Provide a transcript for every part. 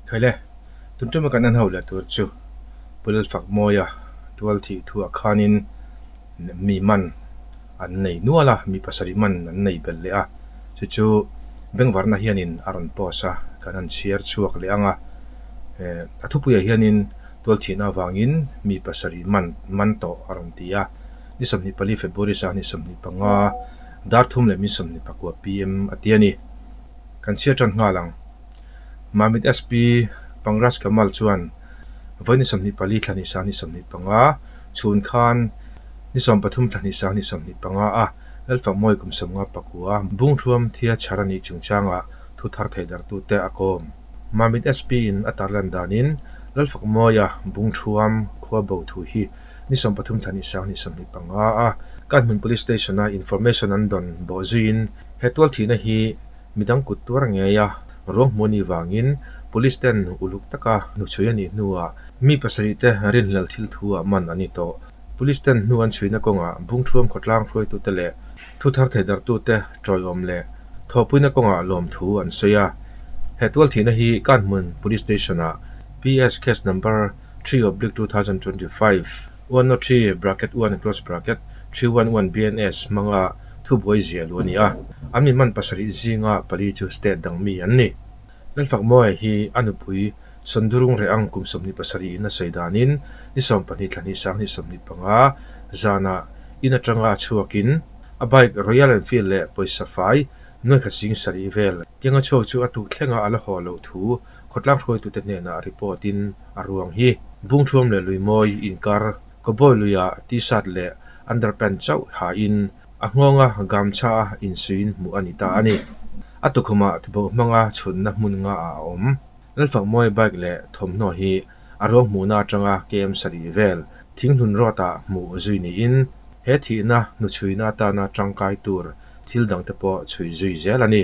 Khaile, tun tuma kan en ho leh tur chu Pu Lalfakmawia tual thih thuah khanin mi man an nei nual a, mi pasarih man an nei belh leh a, chu chu Bengvarna hianin a rawn post a, kan han chhiar chhuak leh ang a. A thupuiah hianin tual thihna avangin mi pasarih man man tawh a rawn ti a, ni 24 February sang ni 25 dar thum leh mi 24 PM a ti a ni. Kan chhiar tan nghal ang. Mamit SP Pangraj Kamal chuan vawi ni 24 thla ni sang ni 25 chhun khan ni 13 thla ni sang ni 25 a Lalfakmawi kum 59 Bungthuam Thia chhar a nih chungchangah thu thar theidartute a kawm. Mamit SP in a tarlan danin Lalfakmawia Bungthuam khua bo thu hi ni 13 thla ni sang ni 25 a Kanhmun Police Station a information an dawn bawh zuiin he tualthihna hi Midang kut tuar ngei a, ruang hmuh a nih vangin Police ten uluk taka hnuchhui a nih hnuah mi pasarih te rinhlel thil thu ah man a ni tawh. Police ten hnu an chhuina kawngah Bungthuam khawtlang hruaitute leh thuthar theidartute tawiawm leh thawhpuina kawngah lawmthu an sawi a. He tualthihna hi Kanhmun Police Station ah PS Case Number 3/2025 103 bracket 1 close bracket 311 BNS hmanga thubuai zia lu a ni a, an mi man pasarih zinga pali chu state dang mi an ni. Lalfakmawia hi a nupui Sandurung Rehang kum 27 in a sawi danin ni 12 thla hnih sang hnih 25 zanah in atanga a chhuakin a bike Royal Enfield leh pawisa fai nuaikhat sing sarih vel kenga chhuak chu a tuk thlenga a la haw loh thu Khawtlang hruaitute hnenah report in a ruang hi Bungthuam leh Luimawi inkar Cowboy luia T-shirt leh underpant chauh ha in a nghawnga gamchha a insuiin hmuh a ni ta a ni. A tukhumah tuboh hmanga chhunna hmun nga ah a awm. Lalfakmawi bike leh thawmhnaw hi a ruang hmuhna atanga KM sarih vel Thinghlun road ah hmuh zui niin he thihna hnuchhuina atana tangkai tur thil dangte pawh chhui zui zel a ni.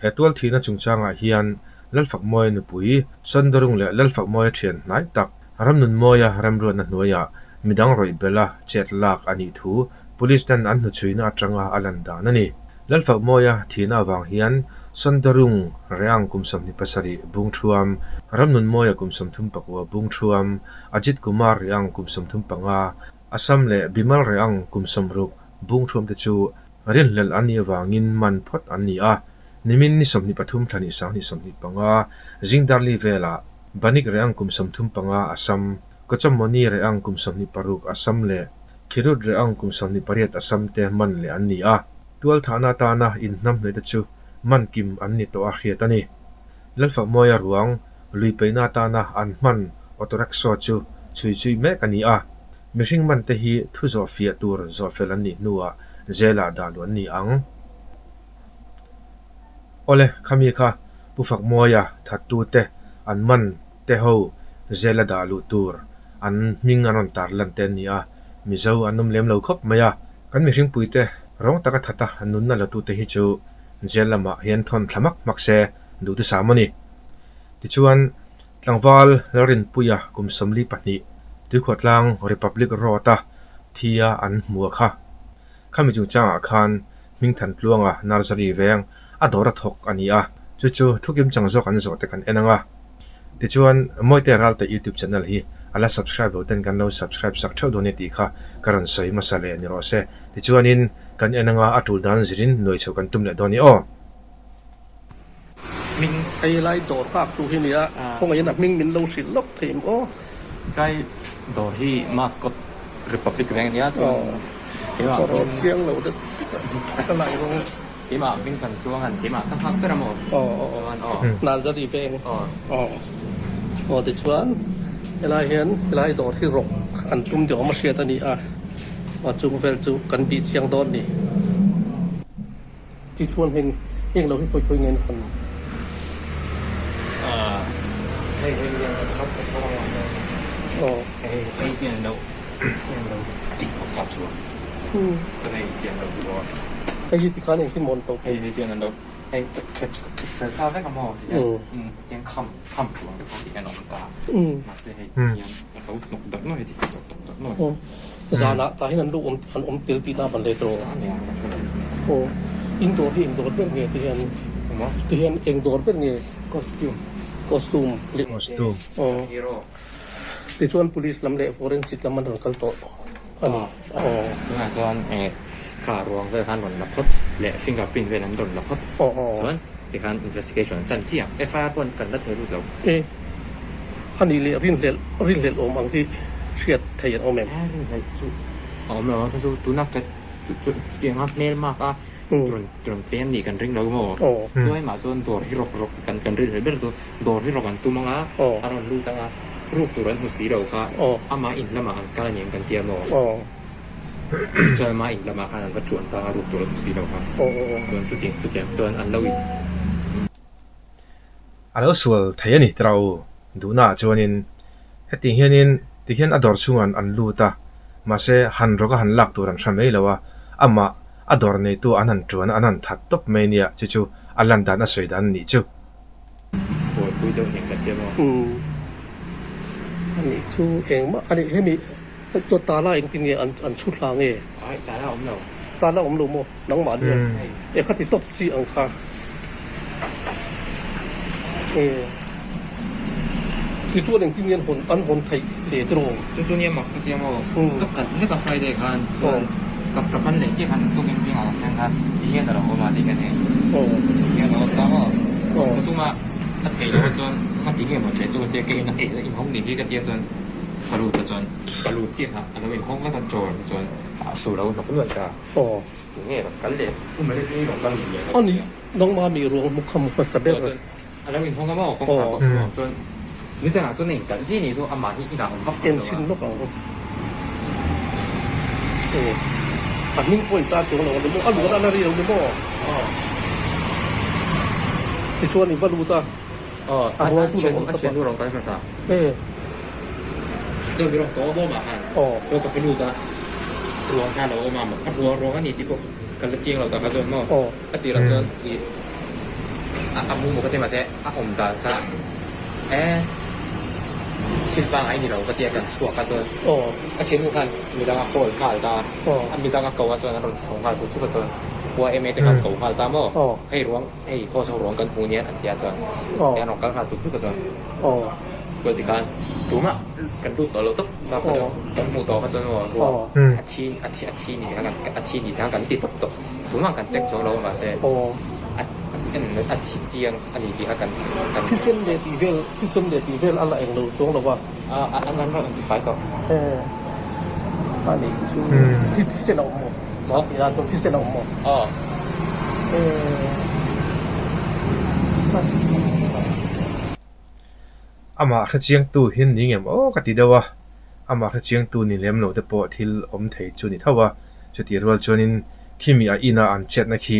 He tual thihna chungchangah hian Lalfakmawia nupui Sandorung leh Lalfakmawia thian hnai tak Ramnunmawia remruatna hnuaiah midang rawih bela chet lak a nih thu Police ten an hnuchhuina atanga a lan dan a ni. Lalfakmawia thihna avang hian Sandorung Reang kum 27 Bungthuam, Ramnunmawia kum 34 Bungthuam, Ajit Kumar Reang kum 35, Assam leh Bimal Reang kum 60 Bungthuam te chu Rinhlelh an nih avangin man phawt an ni a, nimin ni 23 thla ni sang 25, Zingdarli velah Banik Reang kum 35 Assam, Kochamoni Reang kum 26 Assam leh Khirut Reang kum 28 Assam te man leh an ni a. Tualthahna atana inhnamhnawih te chu man kim an ni tawh a hriat a ni. Lalfakmawia ruang lui peihna atana an hman auto rickshaw chu chhui zui mek a ni a. Mihring man te hi thu zawh fiah tur zawh fel an nih hnuah jail-ah dah luh an ni ang. Awle, khami kha Pu Fakmawia thattu te an man te ho jail-a dah luh tur an hming an rawn tar lan te an ni a, Mizo an awm lem lo khawp mai a. Kan mihringpui te rawng taka thata nunna la tute hi chu jail lamah hian thawn thla hmak hmak se duh tisam a ni. Tichuan. Tlangval Lalrinpuia kum 42 Tuikhuahtlang Republic Road-a thi a an hmu a kha. Khami chungchangah khan Hmingthan Tluanga Nursery veng a dawr a thawk a ni a, chu chu thukim chang zawk an zawh te kan en ang a. Tichuan, Mawite Ralte YouTube channel hi a la subscribe lo ten kan lo subscribe sak theuh dawn e tih kha ka rawn sawi hmasa leh ni rawh se. Tichuanin, kan en anga a tul dan zirin nuai chhoh kan tum leh dawn e aw. Hming. Hei lai dawr nghak tu hi nia, khawngaihin a hming min lo hrilh lawk thei em aw? Tlai dawr hi Mascot Republic veng ania chuan keimah Ka rawt chiang lo deuh ka lang rawng. Keimah hming kan tluang han keimah ka nghak ber a maw? Chuan aw. Nalzari veng. Aw. Aw tichuan helai hian helai dawr hi rawk an tum ni awm a hriat a ni a, chung vel chu kan bih chiang dawn ni. Tichuan heng heng lo hi khawi khawi nge na han. Hei hei hian ka chhap ka thawng a Aw. Hei hei hian lo hian lo tik ka chuan chuan hei hian lo ti bawk a. Hei hi tikhan engtin maw an to phei. Hei hian an lo hei fel sa vek a maw tihian tihian kham kham tluang te pawh tihian a awm ta mahse hei tihian a lo hnawk darh nuai tihian a lo hnawk darh nuai. Zanah tah hian an lu awm an awm tel tihna ban leh tawh. Aw in dawr hi eng dawr ber nge ti hian ti hian eng dawr ber nge costume. Costume leh Costume. Aw. Tichuan police lam leh forensic lam an rawn kal tawh a ni. Aw. Tunah chuan eh kha ruang vel khan rawn la phawt leh fingerprint vel an rawn la phawt. Aw aw. Chuan tikhan investigation an chan chiah. FIR pawh kan la thei lut lo. E. A nih leh rinhlelh rinhlelh awm ang hi hriat thei an awm em? E rinhlelh chu a awm lo a, chu chu tuna ka chutianga hmel mark a rawn rawn chen nih kan ring lo maw? Chuai mah chuan dawr hi rawk rawk kan kan rinhlelh ber chu dawr hi rawk an tum ang a, a rawn lut ang a, ruk tur an hmu si lo kha ama in lamah an kal a niang kan tia maw? Chuan ama in lamah khan an va chuan ta a, ruk tur an hmu si lo kha. Chuan chutiang chutiang chuan an lo in. A lo sual thei a ni tira u, duhna ah chuanin hetiang hianin tikhian a dawr chhungah an lut a, mahse han rawk a han lak tur an hre mai lo a, amah a dawr neitu an han tuan a, an han that tawp mai nia, chu chu a lan dan a sawi dan a nih chu. Buaipui deuh nen ka tia maw? Umm a nih chu engmah a nih hemi tala engtin nge an chhu hla nge? Ai tala awm lo. Tala awm lo maw? Nangmah nia e kha ti tawp chi ang kha e tichuan engtin nge an hawn an hawn theih le tiraw? Chu chu nia mak ka tia maw? Ka kal vek a Friday khan chuan ka ka kal leh chiah khan tukin zingah ka thleng khan ti hian a lo awm a ti hian hei ti hian a awm ta maw? Ka tum a a theih loh chuan nga ti nge maw ṭhe chu ka tia ka in a eh inhawng ni hi ka tia chuan ka lut a chuan ka lut chiah kha a lo inhawng vek a drawer chuan a su lo hnawk nuai sa. Aw. Tunge rawn kal le? U Malik hi rawn kal zui A ni, nangmah mi ruang hmu kha mu hmasa ber. Chuan a lo inhawng a maw? Kawngkhar pawh sawi ang chuan nidangah chuan a inkalh zia ni chu amah hi inah awm vak En chhin lawk ang. Aw. A hming pawh intar tur lo a ni maw? A luan a la ri lo ni maw? Aw. Tichuan i va lut a. Aw, A ruang chu lo awm a tawp a. thiannu rawn kal hmasa. E. Chuan mi rawn tawh a bawmah khan. Aw. Chuan ka va lut a, ruang kha a lo awm a, a ruang ruang a ni tih pawh ka la chiang lo tak a chuan maw. Aw. A tirah chuan i a mu maw ka ti mahse a awm dan kha e thil pangngai ni lo ka tia kan chhuak a chuan. Aw. A thiannu khan midang a call nghal ta a. Aw. A midang a ko a chuan a rawn chho nghal chu chu ka chuan khua em em te khan ko nghal ta maw. Aw. Hei ruang. Hei khaw chho ruang kan hmu nia an tia chuan tiang rawn kal nghal chuk chuk a chuan chuan tikhan tumah kan lut tawh lo tawp ta kha chuan kan hmuh tawh kha chuan maw ruang a thi a thi a thi ni kha kan a thi ni kha kan ti tawp tawp tumah kan check chuang lo a mahse a a thi chiang a ni tih kha kan kan Thisen leh tih vel thisen leh tih vel a la eng lo chuang lo a. A an an rawn intifai tawh. A nih chu thisen a awm maw? Maw? Tih ah chuan thisen a awm maw? Aw. Amah hrechiangtu hi ni ngem aw ka ti deuh a, amah hrechiangtu ni lem lo te pawh thil awm thei chu ni tho a, chutih rual chuanin khimi a ina an chetna khi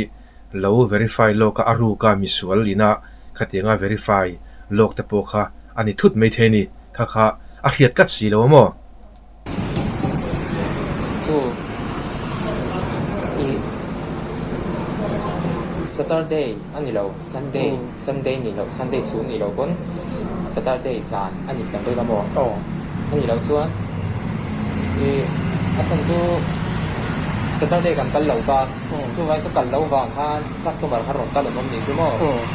lo verify lawk a, a ruk a misual ina khatianga verify lawk te pawh kha a ni thut mai thei a ni, kha kha a hriat tlat si lo a maw? Chu i Saturday a ni lo, Sunday, Sunday ni loh, Sunday chhung ni lo pawn Saturday zan a ni kan ring a maw? A nih loh chuan i a chhan chu Saturday kan kal lo ka, chuvai ka kal loh vang khan customer kha rawn kal an awm nih chu maw?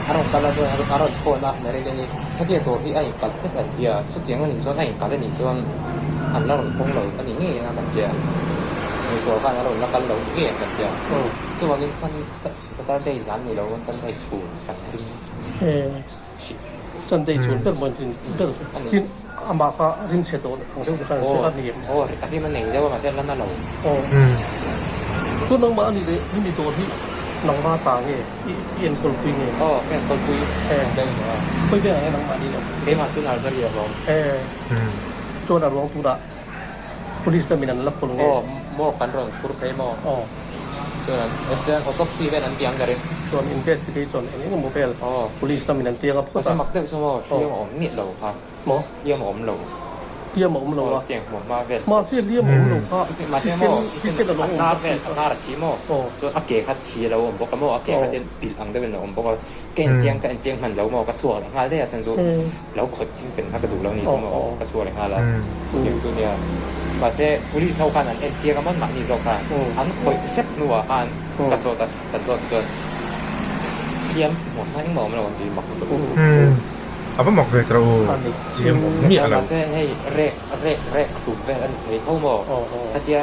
A rawn kal a chuan a rawn phone a, Marilyn-i hetiang tur hi a inkalh tlat an ti a, chutiang a nih chuan a inkalh a nih chuan an la rawn phawng lo a ni ngei ang a kan tia, misual khan a rawn la kal lo ni ngei ang kan tia. Chuvangin Saturday zan ni lo Sunday chhun kan ring. Sunday chhun ber maw in ber tin amah kha rim chhe tawh ang deuh te khan a ni em? Aw a rim a nei deuh a mahse a la na lo. Aw chuan nangmah a ni leh hemi dawr hi nangmah ta nge i enkawl pui nge? Aw ka enkawl pui deuh ni a. Khawi veng ang e nangmah ni lo? Keimah chu Narzari a hlawm. Chuan a ruang tunah Police lamin an la kawl nge? Aw, maw kan rawn phur phei maw? Aw. Chuan chuan autopsy vel an tiang ka ring. Chuan investigate chuan eng eng emaw vel Police lamin an tiang a phawt a. Mahse mak deuh chu maw hliam a awm miah lo kha. Maw? Hliam a awm lo. Hliam a awm lo a. Aw, tiang hmuam hma vel. Mahse hliam a awm lo kha. Mahse maw thisen a hnar vel a hnar a thi maw? Aw. Chuan a ke kha thi a lo awm bawk a maw? A ke kha hian pilh ang deuhin a awm bawk a. Ka enchiang ka enchiang hman lo maw? Ka chhuak leh nghal daih a chuan chu lo khawih ching pen kha ka duh lo ni chu maw ka chhuak leh nghal a chutiang chu nia mahse police ho khan an en chiang a mawn mahni zawk khan an khawih hrep hnuah khan ka zawt a kan zawt chuan hliam hmuh hma engmah awm lo ang tih mak lutuk. A va mak ve tawh u, hliam awm miah lo. Mahse hei rek rek rek hlum vel a ni thei tho maw? Khatia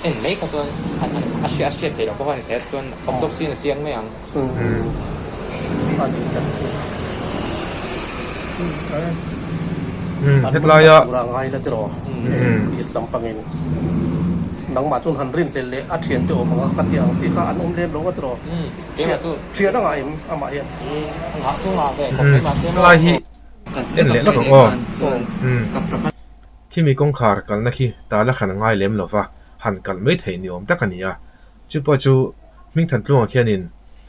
en mai kha chuan a hriat a hriat theih loh pawh a ni thei a, chuan autopsy in a chiang mai ang. Hetlaia. Nangmah chuan han rin hlel leh a thiante awm ang a, ka tih ang chi kha an awm lem lo a tiraw? Thian a ngah em amah hian? Helai hi en leh lawk ang aw. Khimi kawngkhar kalna khi tala hran a ngai lem lova, han kalh mai theih ni awm tak a ni a. Chu pawh chu Hmingthantluangah khianin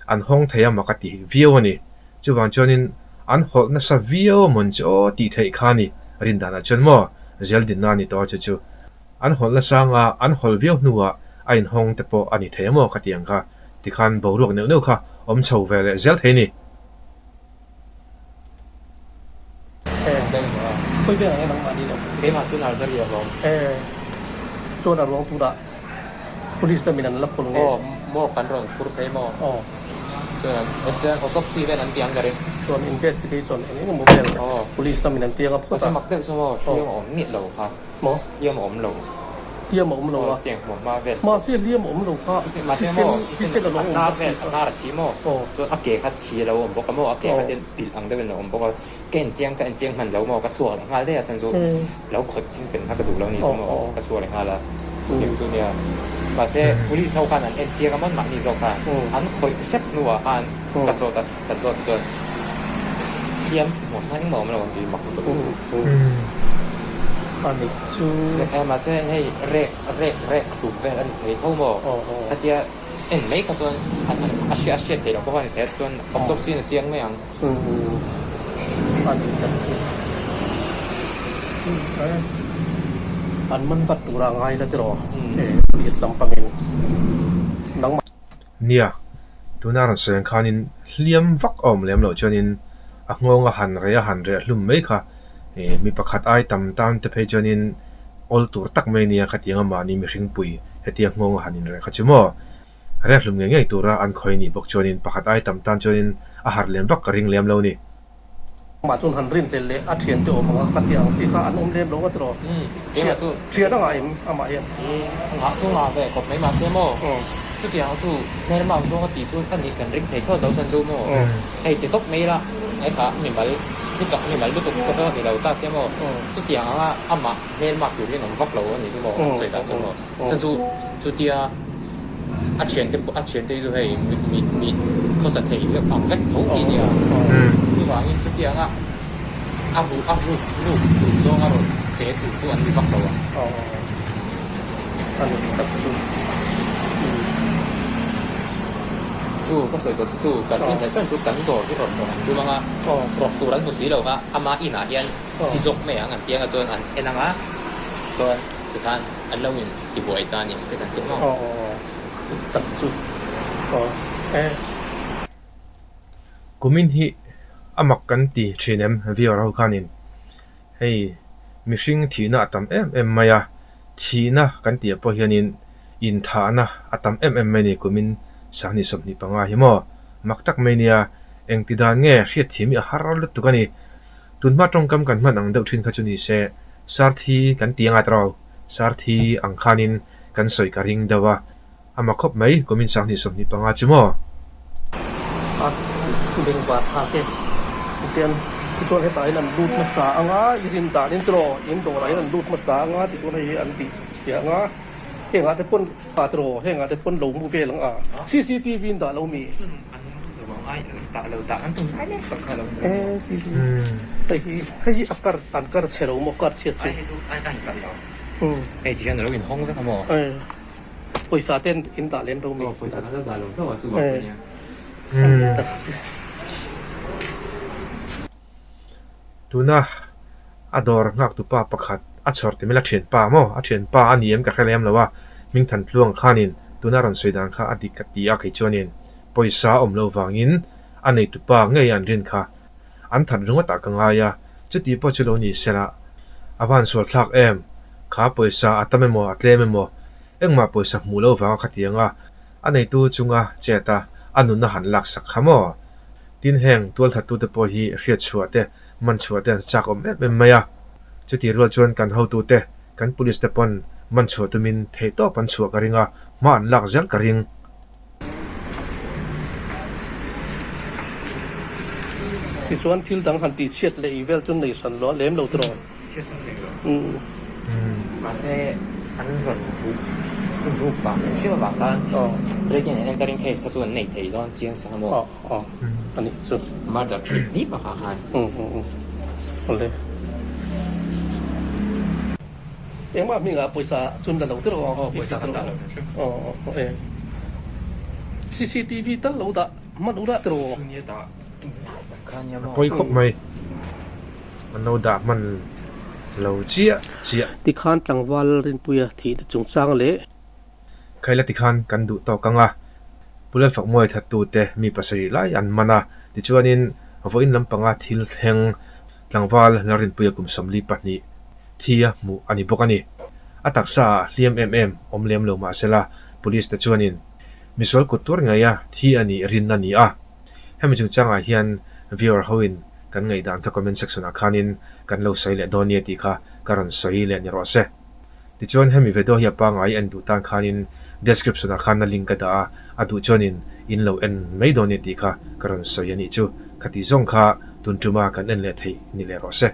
an hawng thei a mak a ti viau a ni. Chuvang chuanin an hawlh nasa viau a mawn chu aw tih theih kha a ni rin danah chuan maw zeldinna a ni tawh a chu chu. An hawlh nasa anga an hawlh viau hnuah a inhawng te pawh a ni thei a maw ka ti ang kha tikhan boruak neuh neuh kha awm chho ve leh zel thei a ni. Khawi veng ang e nangmah ni lo. Keimah chu Narzari a hlawm. Chuan a ruang turah Police lamin an la khawl nge? Aw, maw kan rawn phur phei maw? Aw. Chuan chuan autopsy vel an ti ang ka ring. Chuan in vet phei chuan eng eng emaw vel Police lamin an tiang a phawt a. Mahse mak deuh chu maw hliam a awm miah lo kha. Maw? Hliam a awm lo. Hliam a awm lo a. Aw, chutiang hmuh hma vel. Mahse hliam a awm lo kha. Chuti mahse maw thisen a lo awm bawk si kha. A hnar a thi maw? Aw. Chuan a ke kha thi a lo awm bawk a maw? A ke kha hian pilh ang deuhin a awm bawk a. Ka enchiang ka enchiang hman lo maw ka chhuak leh nghal daih a chhan chu lo khawih ching pen kha ka duh lo ni chu maw ka chhuak leh nghal a chutiang chu nia mahse police ho khan an enchiang a mawn mahni zawk khan an khawih hrep hnuah khan ka zawt a kan zawt te chuan hliam hmuh hma engmah awm lo ang tih mak lutuk mahse hei rek rek rek hlum vel a ni thei tho maw khatia en mai kha chuan a hriat theih loh pawh a ni thei a chuan autopsy in a chiang mai ang. An man vat tura ngai la tiraw police lampangin nangmah. Nia, tuna rawn sawi ang khanin hliam vak a awm lem loh chuanin a nghawng a han reh a han reh hlum mai kha mi pakhat ai tam tan te phei chuanin awl tur tak mai nia khatiang a mahni mihring pui hetia nghawng a han inreh kha chu maw. Rek hlum ngei ngei tura an khawi nih bawk chuanin pakhat ai tam tan chuanin a harh lem vak ka ring lem lo ni. Amah chuan han rin hlel leh a thiante awm ang a, ka tih ang chi kha an awm lem lo a tiraw? Keimah chu. Thian a ngah em amah hian? Ngah chu ngah ve khawp mai mahse maw? Chutiang chu hmelmak zawng a tih chu a nih kan ring thei thlawt lo chuan chu maw? Hei ti tawp mai ila, hei kha mimal lutuk mimal lutuk ka tawh ni lo ta se maw? Chutiang anga amah hmelmak tur hian awm vak lo a ni chu maw? An sawi dan chu maw? Chuan chu chutia a thiante pawh a thiante hi chu hei mi mi khawsa thei vek ang vek tho tih nia. Chuvangin chutianga a ru a ruk ruk tur zawnga rawn che tur chu an ni vak lo ang. A ni tak chu. Chu ka sawi tawh chu chu kan rinhlelh ber chu kan dawr hi rawn rawk an tum ang a, rawk tur an hmu si lo va, ama inah hian ti zawk mai ang an ti ang a chuan an en ang a chuan tikhan An lo in ti buai ta ni ang te kan ti maw? Aw aw tak chu aw e. Kumin hi a mak kan ti thin em viewer ho khanin hei mihring thihna a tam em em mai a, thihna kan tih ah pawh hianin inthahna a tam em em mai a ni kumin sanghnih 25 hi maw mak tak mai nia engti dan nge hriatthiam hi a har lutuk a ni. Tunhma tawngkam kan hman ang deuh thin kha chu ni se, Sarthi kan ti anga tawrh, Sarthi ang khanin kan sawi ka ring deuh a, a ma khawp mai kumin 2025 chu maw? A bengvar thlak e. Tichuan, tichuan hetah hian an lut hmasa anga, i rin danin tiraw, in dawrah hian an lut hmasa anga, tichuan hei hi an tih chhia anga, hengah te pawn ah tiraw, hengah te pawn lo mu vel ang a, cctv in dah lo mi? Hei hi a kar an kar chhe lo maw kar chhiat chu pawisa te in dah lem lo mi Tuna a dawr nghak tu pa pakhat a chhawr ti mai la thianpa maw a thianpa a ni em ka hre lem lo a Hmingthan Tluang khanin tuna rawn sawi dan kha a dik ka ti a kei chuanin pawisa a awm loh vangin a neitu pa ngei an rin kha an that ringawt ah ka ngai a chuti pawh chu lo ni sela a van sual thlak em kha pawisa a tam emaw a tlem emaw engmah pawisa hmuh loh vanga khatiang a a neitu chunga chet a a nunna han laksak kha maw. Tin heng tualthattute pawh hi hriatchhuah te man chhuah te an chak awm em em mai a. Chutih rual chuan kan hotute, kan police te pawn man chhuah tumin theihtawp an chhuah ka ring a, hma an lak zel ka ring. Tichuan thil dang han tih chhiat leh vel chu nei hran lo a lem lo tiraw? Chhiat chu nei lo. Mahse an rawn ruk vang leh hriau vang khan breaking and entering case kha chu an nei thei dawn chiang sa maw? Aw aw a nih chu. Murder case ni bakah khan. Awle. Engmah hmingah pawisa chun la lo tiraw? Aw pawisa kan dah lo hrim hrim. Aw aw e. CCTV tal lo dah hman u dah tiraw? Chu nia dah tum lai tak kha nia maw? A pawi khawp mai. An lo dah hman lo chiah chiah. Tikhan tlangval Rinpuia thihna chungchang leh. Khaila tikhan kan duh tawk ang a, Pu Lalfakmuai thattute mi pasarih lai an man a, tichuanin vawiin lampanga thil thleng tlangval Lalrinpuia kum 42 thi a hmuh a ni bawk a ni. A taksa ah hliam em em awm lem lo mahsela Police te chuanin misual kut tur ngeia thi a nih rin a ni a. Hemi chungchangah hian viewer hoin kan ngaihdan kha comment section ah khanin kan lo sawi leh dawn nia tih kha ka rawn sawi leh ni rawh se. Tichuan hemi video hi a pangngai en duh tan khanin description ah khan a link ka dah a, a duh chuanin in lo en mai dawn nia tih kha ka rawn sawi a nih chu. Khati zawng kha tun tuma kan en leh theih ni leh rawh se.